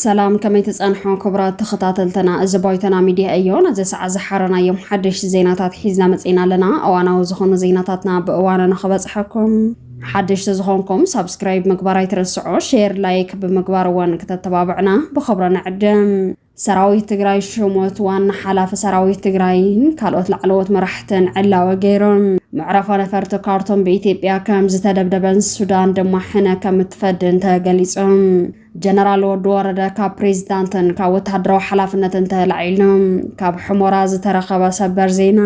ሰላም፣ ከመይ ትጸንሑ ክቡራት ተኸታተልትና? እዚ ባይቶና ሚድያ እዩ። ነዚ ሰዓት ዝሓረናዮም ሓደሽቲ ዜናታት ሒዝና መጺና ኣለና። እዋናዊ ዝኾኑ ዜናታትና ብእዋኑ ንኽበጽሐኩም ሓደሽቲ ዝኾንኩም ሳብስክራይብ ምግባር ኣይትረስዑ። ሼር፣ ላይክ ብምግባር እውን ክተተባብዕና ብኽብሪ ንዕድም። ሰራዊት ትግራይ ሽሞት ዋና ሓላፊ ሰራዊት ትግራይን ካልኦት ላዕለዎት መራሕትን ዕላወ ገይሮም። መዕረፎ ነፈርቲ ካርቱም ብኢትዮጵያ ከም ዝተደብደበን ሱዳን ድማ ሕነ ከም እትፈድን ተገሊጾም። ጀነራል ወዲ ወረደ ካብ ፕሬዚዳንትን ካብ ወታደራዊ ሓላፍነትን ተላዒሎም። ካብ ሕሞራ ዝተረኸበ ሰበር ዜና።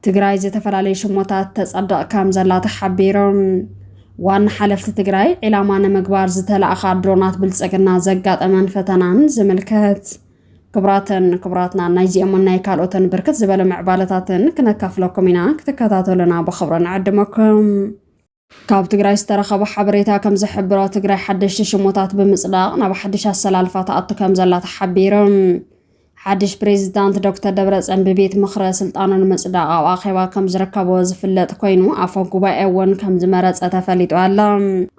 ትግራይ ዝተፈላለዩ ሽሞታት ተጸድቕ ከም ዘላ ተሓቢሮም። ዋና ሓለፍቲ ትግራይ ዒላማ ንምግባር ዝተላእኻ ድሮናት ብልጽግና ዘጋጠመን ፈተናን ዝምልከት። ክቡራትን ክቡራትና፣ ናይዚኦምን ናይ ካልኦትን ብርክት ዝበሉ ምዕባለታትን ክነካፍለኩም ኢና። ክትከታተሉና ብኽብሪ ንዕድመኩም። ካብ ትግራይ ዝተረኸበ ሓበሬታ ከም ዝሕብሮ፣ ትግራይ ሓደሽቲ ሽሞታት ብምጽዳቕ ናብ ሓድሽ ኣሰላልፋ ትኣቱ ከም ዘላ ተሓቢሩ። ሓድሽ ፕሬዚዳንት ዶክተር ደብረጽዮን ብቤት ምኽሪ ስልጣኑ ንምጽዳቕ ኣብ ኣኼባ ከም ዝርከቦ ዝፍለጥ ኮይኑ፣ ኣፈ ጉባኤ እውን ከም ዝመረጸ ተፈሊጡ ኣሎ።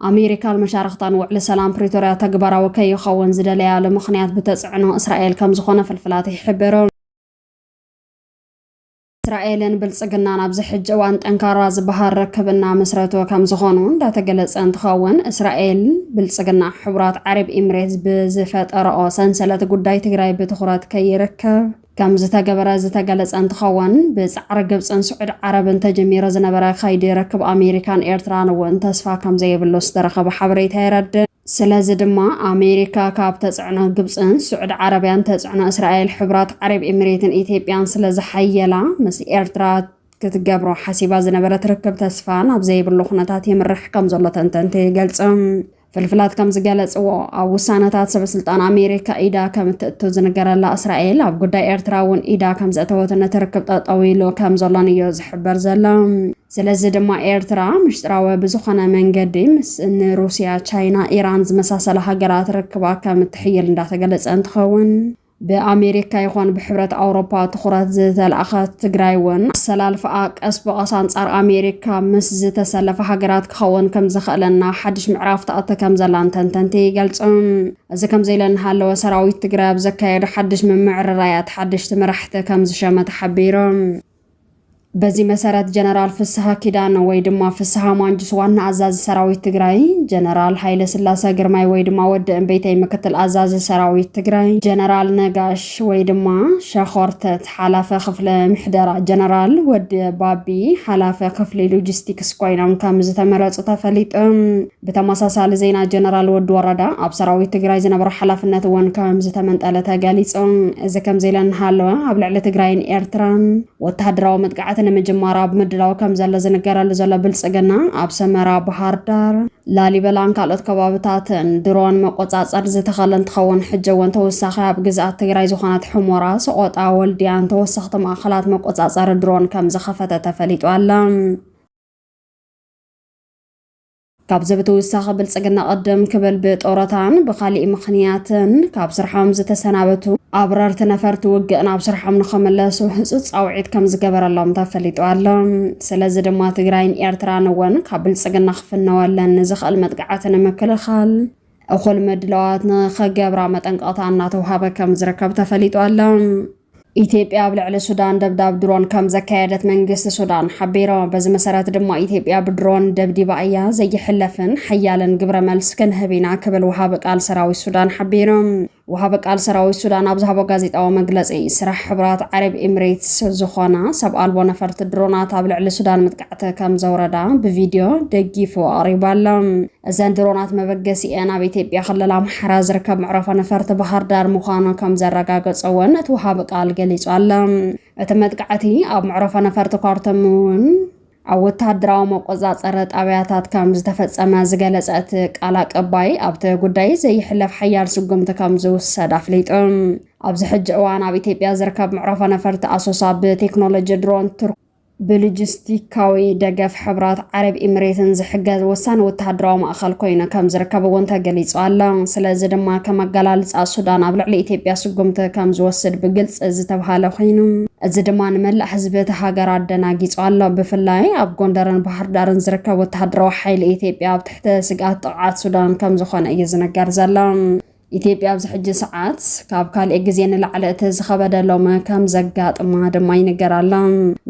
ኣሜሪካን መሻርኽታን ውዕሊ ሰላም ፕሪቶርያ ተግባራዊ ከይኸውን ዝደለያሉ ምኽንያት ብተጽዕኖ እስራኤል ከም ዝኾነ ፍልፍላት ይሕብሩ። እስራኤልን ብልጽግናን ኣብዚ ሕጂ እዋን ጠንካራ ዝበሃል ርክብ እናመስረቱ ከም ዝኾኑ እንዳተገለጸ እንትኸውን፣ እስራኤል ብልጽግና ሕቡራት ዓረብ ኤምሬትስ ብዝፈጠረኦ ሰንሰለት ጉዳይ ትግራይ ብትኹረት ከይርከብ ከም ዝተገበረ ዝተገለጸ እንትኸውን፣ ብጻዕሪ ግብጽን ስዑድ ዓረብን ተጀሚሩ ዝነበረ ከይዲ ርክብ ኣሜሪካን ኤርትራን እውን ተስፋ ከም ዘይብሉ ዝተረኸበ ሓበሬታ የረድእ። ስለዚ ድማ ኣሜሪካ ካብ ተጽዕኖ ግብጽን ስዑድ ዓረብያን ተጽዕኖ እስራኤል፣ ሕቡራት ዓረብ ኤምሬትን ኢትዮጵያን ስለ ዝሓየላ፣ ምስ ኤርትራ ክትገብሮ ሓሲባ ዝነበረት ርክብ ተስፋ ናብ ዘይብሉ ኩነታት የምርሕ ከም ዘሎ ተንተንቲ ይገልጹ። ፍልፍላት ከም ዝገለጽዎ፣ ኣብ ውሳነታት ሰበስልጣን ኣሜሪካ ኢዳ ከም እትእቱ ዝንገረላ እስራኤል፣ ኣብ ጉዳይ ኤርትራ እውን ኢዳ ከም ዘእተወትን እቲ ርክብ ጠጠው ኢሉ ከም ዘሎን እዩ ዝሕበር ዘሎ። ስለዚ ድማ ኤርትራ ምሽጥራዊ ብዝኾነ መንገዲ ምስ ንሩስያ፣ ቻይና፣ ኢራን ዝመሳሰላ ሃገራት ርክባ ከም እትሕይል እንዳተገለጸ እንትኸውን፣ ብኣሜሪካ ይኾን ብሕብረት ኣውሮፓ ትኹረት ዝተላእኸት ትግራይ እውን ኣሰላልፋኣ ቀስ ብቐስ ኣንጻር ኣሜሪካ ምስ ዝተሰለፈ ሃገራት ክኸውን ከም ዝኽእልን ናብ ሓድሽ ምዕራፍ ትኣቱ ከም ዘላን ተንተንቲ ይገልጹ። እዚ ከምዚ ኢለ እናሃለወ፣ ሰራዊት ትግራይ ኣብ ዘካየዶ ሓድሽ ምምዕርራያት ሓደሽቲ መራሕቲ ከም ዝሸመ ተሓቢሩ። በዚ መሰረት ጀነራል ፍስሃ ኪዳነ ወይ ድማ ፍስሃ ማንጁስ ዋና ኣዛዚ ሰራዊት ትግራይ፣ ጀነራል ሃይለ ስላሰ ግርማይ ወይ ድማ ወዲ እምበይተይ ምክትል ኣዛዚ ሰራዊት ትግራይ፣ ጀነራል ነጋሽ ወይ ድማ ሸኾርተት ሓላፊ ክፍለ ምሕደራ፣ ጀነራል ወዲ ባቢ ሓላፊ ክፍሊ ሎጂስቲክስ ኮይኖም ከም ዝተመረጹ ተፈሊጡ። ብተመሳሳሊ ዜና፣ ጀነራል ወዲ ወረዳ ኣብ ሰራዊት ትግራይ ዝነበሮ ሓላፍነት እውን ከም ዝተመንጠለ ተገሊጹ። እዚ ከምዚ ኢለ እናሃለወ፣ ኣብ ልዕሊ ትግራይን ኤርትራን ወተሃደራዊ መጥቃዕቲ ንምጅማር ኣብ ምድላው ከም ዘሎ ዝንገረሉ ዘሎ ብልጽግና፣ ኣብ ሰመራ፣ ባህር ዳር፣ ላሊበላን ካልኦት ከባብታትን ድሮን መቆጻጸር ዝተኸለ እንትኸውን፣ ሕጂ እውን ተወሳኺ ኣብ ግዝኣት ትግራይ ዝኾነት ሕሞራ፣ ሰቆጣ፣ ወልድያን ተወሰኽቲ ማእኸላት መቆጻጸሪ ድሮን ከም ዝኸፈተ ተፈሊጡ ኣሎ። ካብዚ ብተወሳኺ፣ ብልጽግና ቅድም ክብል ብጦረታን ብኻሊእ ምኽንያትን ካብ ስርሖም ዝተሰናበቱ ኣብረርቲ ነፈርቲ ውግእ ናብ ስርሖም ንኽምለሱ ህጹጽ ጻውዒት ከም ዝገበረሎም ተፈሊጡ ኣሎ። ስለዚ ድማ ትግራይን ኤርትራን እውን ካብ ብልጽግና ክፍነወለን ንዝኽእል መጥቃዕቲ ንምክልኻል እኹል ምድላዋት ንኸገብራ መጠንቀቕታ እናተውሃበ ከም ዝርከብ ተፈሊጡ ኣሎ። ኢትዮጵያ ኣብ ልዕሊ ሱዳን ደብዳብ ድሮን ከም ዘካየደት መንግስቲ ሱዳን ሓቢሩ። በዚ መሰረት ድማ ኢትዮጵያ ብድሮን ደብዲባ እያ። ዘይሕለፍን ሓያልን ግብረ መልሲ ክንህብ ኢና ክብል ወሃቢ ቃል ሰራዊት ሱዳን ሓቢሩ። ወሃቢ ቃል ሰራዊት ሱዳን ኣብ ዝሃቦ ጋዜጣዊ መግለጺ፣ ስራሕ ሕቡራት ዓረብ ኤምሬትስ ዝኾና ሰብ ኣልቦ ነፈርቲ ድሮናት ኣብ ልዕሊ ሱዳን መጥቃዕቲ ከም ዘውረዳ ብቪድዮ ደጊፉ ኣቕሪቡ ኣሎ። እዘን ድሮናት መበገሲኤን ኣብ ኢትዮጵያ ክልል ኣምሓራ ዝርከብ መዕረፎ ነፈርቲ ባህር ዳር ምዃኑ ከም ዘረጋገጸ እውን እቲ ወሃቢ ቃል ገሊጹ ኣሎ። እቲ መጥቃዕቲ ኣብ መዕረፎ ነፈርቲ ካርቱም እውን ኣብ ወተሃደራዊ መቆጻጸሪ ጣብያታት ከም ዝተፈጸመ ዝገለጸ እቲ ቃል ኣቀባይ፣ ኣብቲ ጉዳይ ዘይሕለፍ ሓያል ስጉምቲ ከም ዝውሰድ ኣፍሊጡ። ኣብዚ ሕጂ እዋን ኣብ ኢትዮጵያ ዝርከብ መዕረፎ ነፈርቲ ኣሶሳ ብቴክኖሎጂ ድሮን ቱርክ ብሎጂስቲካዊ ደገፍ ሕብራት ዓረብ ኤሚሬትን ዝሕገዝ ወሳኒ ወተሃደራዊ ማእኸል ኮይኑ ከም ዝርከብ እውን ተገሊጹ ኣሎ። ስለዚ ድማ ከም ኣገላልጻ ሱዳን ኣብ ልዕሊ ኢትዮጵያ ስጉምቲ ከም ዝወስድ ብግልጺ ዝተብሃለ ኮይኑ፣ እዚ ድማ ንመላእ ህዝቢ እቲ ሃገር ኣደናጊጹ ኣሎ። ብፍላይ ኣብ ጎንደርን ባህር ዳርን ዝርከብ ወተሃደራዊ ሓይሊ ኢትዮጵያ ኣብ ትሕቲ ስግኣት ጥቕዓት ሱዳን ከም ዝኾነ እዩ ዝንገር ዘሎ። ኢትዮጵያ ኣብዚ ሕጂ ሰዓት ካብ ካልእ ግዜ ንላዕሊ እቲ ዝኸበደ ሎም ከም ዘጋጥማ ድማ ይንገር ኣሎ።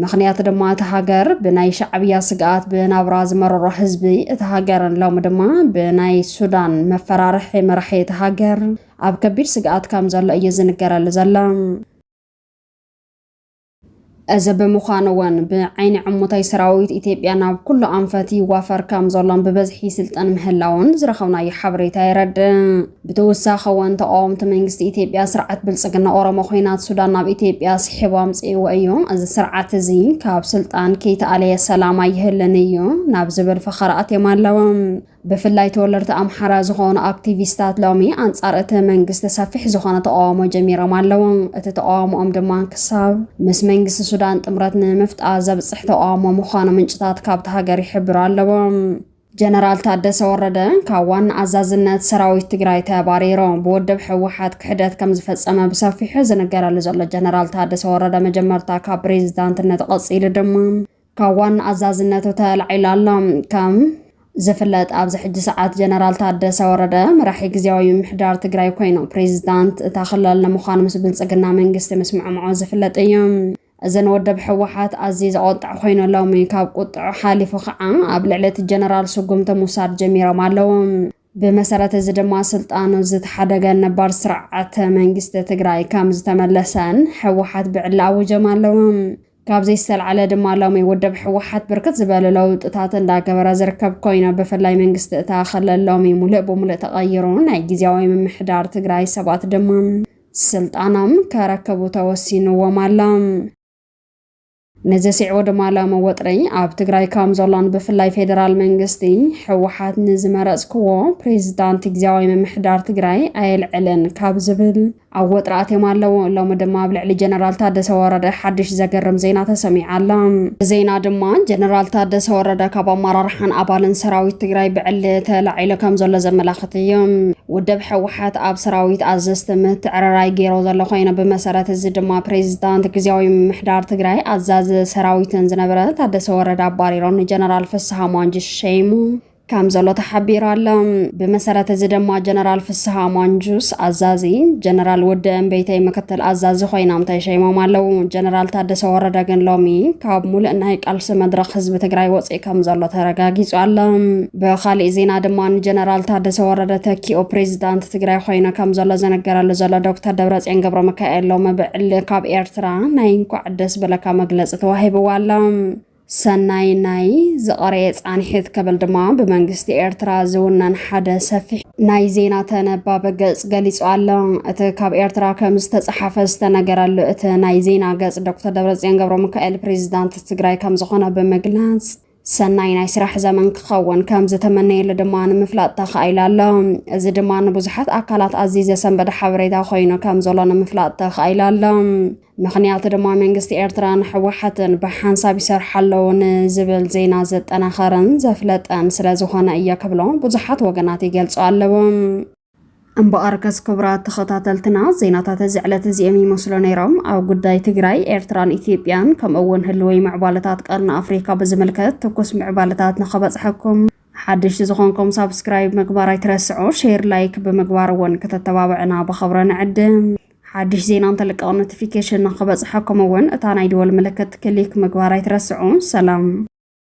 ምኽንያት ድማ እታ ሃገር ብናይ ሻዕብያ ስግኣት ብናብራ ዝመረሮ ህዝቢ እታ ሃገርን ሎም ድማ ብናይ ሱዳን መፈራርሒ መራሒ እታ ሃገር ኣብ ከቢድ ስግኣት ከም ዘሎ እዩ ዝንገረሉ ዘሎ። እዚ ብምዃኑ እውን ብዓይኒ ዕሙታይ ሰራዊት ኢትዮጵያ ናብ ኩሉ ኣንፈት ይዋፈር ከም ዘሎን ብበዝሒ ስልጠን ምህላውን ዝረኸብናዮ ሓበሬታ የረድእ። ብተወሳኺ እውን ተቃወምቲ መንግስቲ ኢትዮጵያ ስርዓት ብልጽግና ኦሮሞ ኮይናት ሱዳን ናብ ኢትዮጵያ ስሒቡ ኣምጽእዎ እዩ። እዚ ስርዓት እዚ ካብ ስልጣን ከይተኣለየ ሰላም ኣይህልን እዩ ናብ ዝብል ፈኸራ ኣትዮም ኣለዎም። ብፍላይ ተወለድቲ ኣምሓራ ዝኾኑ ኣክቲቪስታት ሎሚ ኣንጻር እቲ መንግስቲ ሰፊሕ ዝኾነ ተቃውሞ ጀሚሮም ኣለዉ። እቲ ተቃውሞኦም ድማ ክሳብ ምስ መንግስቲ ሱዳን ጥምረት ንምፍጣር ዘብጽሕ ተቃውሞ ምዃኑ ምንጭታት ካብቲ ሃገር ይሕብሩ ኣለዉ። ጀነራል ታደሰ ወረደ ካብ ዋና ኣዛዝነት ሰራዊት ትግራይ ተባሪሩ ብውድብ ህወሓት ክሕደት ከም ዝፈጸመ ብሰፊሑ ዝንገረሉ ዘሎ ጀነራል ታደሰ ወረደ መጀመርታ ካብ ፕሬዚዳንትነት ቀጺሉ ድማ ካብ ዋና ኣዛዝነቱ ተላዒሉ ኣሎ። ከም ዝፍለጥ ኣብዚ ሕጂ ሰዓት ጀነራል ታደሰ ወረደ መራሒ ግዝያዊ ምምሕዳር ትግራይ ኮይኑ ፕሬዚዳንት እታ ክልል ንምዃኑ ምስ ብልጽግና መንግስቲ ምስምዕምዖ ዝፍለጥ እዩ። እዚ ንውድብ ህወሓት ኣዝዩ ዘቆጥዕ ኮይኑ ሎሚ ካብ ቁጥዑ ሓሊፉ ከዓ ኣብ ልዕሊ እቲ ጀነራል ስጉምቲ ምውሳድ ጀሚሮም ኣለዉ። ብመሰረት እዚ ድማ ስልጣኑ ዝተሓደገ ነባር ስርዓተ መንግስቲ ትግራይ ከም ዝተመለሰን ህወሓት ብዕሊ ኣውጆም ኣለዉ። ካብዚ ዝተልዓለ ድማ ሎሚ ውድብ ህወሓት ብርክት ዝበሉ ለውጥታት እንዳገበረ ዝርከብ ኮይኑ ብፍላይ መንግስቲ እታ ክልል ሎሚ ሙሉእ ብሙሉእ ተቐይሩ ናይ ግዝያዊ ምምሕዳር ትግራይ ሰባት ድማ ስልጣኖም ከረክቡ ተወሲንዎም ኣሎ። ነዚ ስዒቡ ድማ ሎሚ ወጥሪ ኣብ ትግራይ ከም ዘሎን ብፍላይ ፌደራል መንግስቲ ህወሓት ንዝመረፅክዎ ፕሬዚዳንት ግዝያዊ ምምሕዳር ትግራይ ኣየልዕልን ካብ ዝብል ኣብ ወጥሪ ኣትዮም ኣለዉ። ሎሚ ድማ ኣብ ልዕሊ ጀነራል ታደሰ ወረደ ሓድሽ ዘገርም ዜና ተሰሚዑ ኣሎ። ዜና ድማ ጀነራል ታደሰ ወረደ ካብ ኣመራርሓን ኣባልን ሰራዊት ትግራይ ብዕሊ ተላዒሉ ከም ዘሎ ዘመላኽት እዩ። ውድብ ህወሓት ኣብ ሰራዊት ኣዘዝቲ ምትዕርራይ ገይሮ ዘሎ ኮይኑ ብመሰረት እዚ ድማ ፕሬዚዳንት ግዝያዊ ምምሕዳር ትግራይ ኣዛዚ ሰራዊትን ዝነበረ ታደሰ ወረደ ኣባሪሮም ንጀነራል ፍስሃ ማንጁስ ሸይሙ ከም ዘሎ ተሓቢሩ ኣሎ። ብመሰረት እዚ ድማ ጀነራል ፍስሃ ማንጁስ ኣዛዚ፣ ጀነራል ውድ እምበይተይ ምክትል ኣዛዚ ኮይኖም ተሸይሞም ኣለዉ። ጀነራል ታደሰ ወረደ ግን ሎሚ ካብ ሙሉእ ናይ ቃልሲ መድረኽ ህዝቢ ትግራይ ወፂኡ ከም ዘሎ ተረጋጊፁ ኣሎ። ብኻሊእ ዜና ድማ ንጀነራል ታደሰ ወረደ ተኪኡ ፕሬዚዳንት ትግራይ ኮይኑ ከም ዘሎ ዝንገረሉ ዘሎ ዶክተር ደብረፅዮን ገብረ ሚካኤል ሎሚ ብዕሊ ካብ ኤርትራ ናይ እንኳዕ ደስ በለካ መግለፂ ተዋሂብዎ ኣሎ። ሰናይ ናይ ዝቐረየ ጻንሒት ክብል ድማ ብመንግስቲ ኤርትራ ዝውነን ሓደ ሰፊሕ ናይ ዜና ተነባቢ ገጽ ገሊጹ ኣሎ። እቲ ካብ ኤርትራ ከም ዝተጻሓፈ ዝተነገረሉ እቲ ናይ ዜና ገጽ ዶክተር ደብረጽዮን ገብረ ሚካኤል ፕሬዚዳንት ትግራይ ከም ዝኾነ ብምግላጽ ሰናይ ናይ ስራሕ ዘመን ክኸውን ከም ዝተመነየሉ ድማ ንምፍላጥ ተኻኢሉ ኣሎ። እዚ ድማ ንብዙሓት ኣካላት ኣዝዩ ዘሰንበደ ሓበሬታ ኮይኑ ከም ዘሎ ንምፍላጥ ተኻኢሉ ኣሎ። ምኽንያቱ ድማ መንግስቲ ኤርትራን ህወሓትን ብሓንሳብ ይሰርሓ ኣለዉ ንዝብል ዜና ዘጠናኸረን ዘፍለጠን ስለ ዝኾነ እየ ክብሎ ብዙሓት ወገናት ይገልጹ ኣለዉ። እምበኣርከስ ክቡራት ተኸታተልትና ዜናታት እዚ ዕለት እዚኦም ይመስሉ ነይሮም። ኣብ ጉዳይ ትግራይ፣ ኤርትራን ኢትዮጵያን ከምኡ እውን ህልወይ ምዕባለታት ቀርኒ ኣፍሪካ ብዝምልከት ትኩስ ምዕባለታት ንኸበፅሐኩም ሓድሽ ዝኾንኩም ሳብስክራይብ ምግባር ኣይትረስዑ። ሼር ላይክ ብምግባር እውን ከተተባብዕና ብኸብረ ንዕድም። ሓድሽ ዜና እንተልቀቕ ኖቲፊኬሽን ንኽበፅሐኩም እውን እታ ናይ ድወል ምልክት ክሊክ ምግባር ኣይትረስዑ። ሰላም።